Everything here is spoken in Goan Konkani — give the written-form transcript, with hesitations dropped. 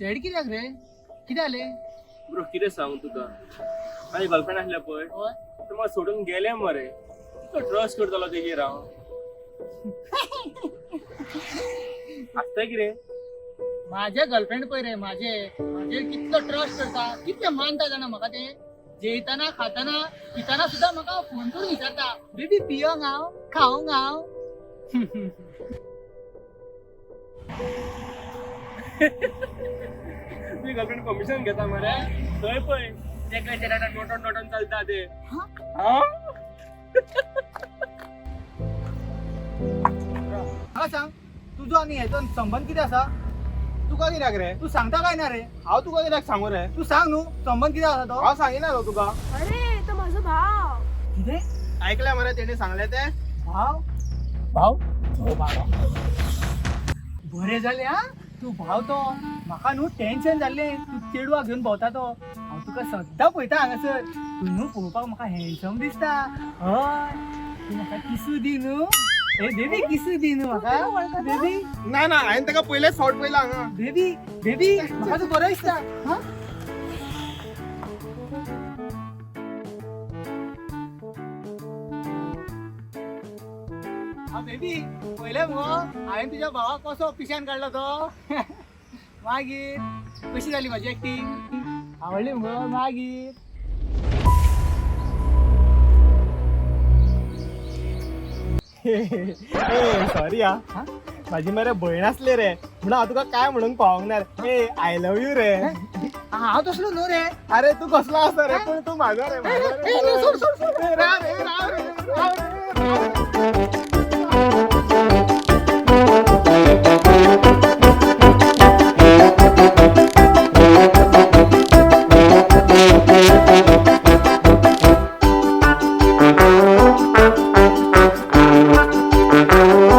सॅड कित्याक रे? कितें जालें? ब्रो कितें सांगू तुका, म्हाजी गर्लफ्रेंड आसलें पळय, हय. तें म्हाका सोडून गेलें मरे. कितलो ट्रस्ट करतालो तेजेर हांव. आसता कितें? माझे गर्लफ्रेंड पळय रे, माझे माझेर कितलो ट्रस्ट करता, कितले मानता जाणा म्हाका ते. जेयतना खातना पितना सुद्दां म्हाका फोन करून विचारता, बेबी पियोंक हांव, खावंक हांव. तुजी गर्लफ्रेंड परमिशन घेता मरे? थंय पळय तेका तेका नोटोन नोटोन चलता ते. हा? हा? म्हाका सांग, तुजो आनी हेचो संबंद कितें आसा? तुका कित्याक रे? तूं सांगता काय ना रे? हांव तुका कित्याक सांगू रे? तूं सांग न्हू, संबंद कितें आसा तो? हांव सांगिना न्हू तुका. अरे तो म्हजो भाव. कितें? ऐकलें मरे तेणी सांगलें तें? भाव? भाव? हो भाव. बरें जालें हा, तूं भाव तो. म्हाका न्हू टेन्शन जाल्लें, तूं चेडवाक घेवन भोंवता तो. हांव तुका सद्दां पळयता हांगासर. तूं न्हू पळोवपाक म्हाका हँडसम दिसता. हय, तूं म्हाका किसू दी न्हू. ए बेबी, किसू दी न्हू म्हाका. बेबी. ना ना, हांवें ताका पयलेच फावट पळयला हांगा. बेबी बेबी, म्हाका तूं बरो दिसता. हा. हा बेबी, पळयलें मुगो हांवें तुज्या भावाक कसो पिशान काडलो तो. मागीर कशी जाली म्हाजी एक्टींग? आवडली मुगो? मागीर ए सॉरी हा, माझी मरे भयण आसली रे, म्हणून हांव तुका काय म्हणूंक पावोंक ना रे. ए I love you रे. हांव तसलो न्हू रे. अरे तू कसलो आसा रे, पूण तू म्हाजो रे, म्हाजो रे. ए, ए, सोड, सोड, सोड. ए, राव रे, राव रे, राव रे.